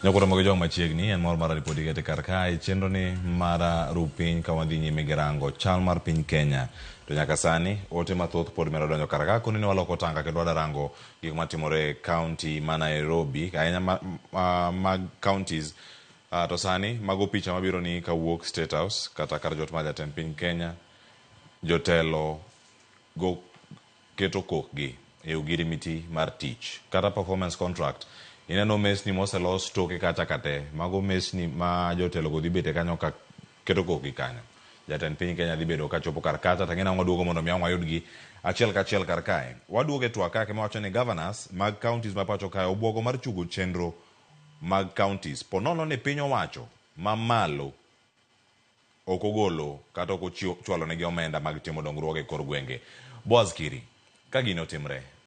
Nyakoro mogo jong machiegni en mor mar ripoti kete kar kae chenro ni mar ru piny ka wadhi nyime gi rango chal mar piny Kenya. To nyaka sani ote mathoth pod medo donjo kar ka koni ne waloko tanga kendo wada rango gik matimore e county ma Nairobi ahinya ma, ma, mag counties. To sani mago picha mabiro ni kawuok State House kata kar jot mar jatend piny Kenya jotelo go keto kokgi e ogirimiti mar tich kata performance contract. Ineno mesni moselos toke kacha kate, mago mesni ma jotelo go dhi bete kanyo ka keto kokgi kanyo. Jatend piny Kenya dhi bedo kachopo kar kacha to ang'e waduogo mondo mi ang' wayudgi achiel kachiel kar kae. Waduogo e twak kake mawacho ni governors mag counties ma pacho kae obwogo mar chugo chenro mag counties po nono ni piny owacho mamalo ok ogolo kata ok ochwalo negi omenda mag timo dongruok e kor gwenge. Boaz Kiri, ka gini otimre.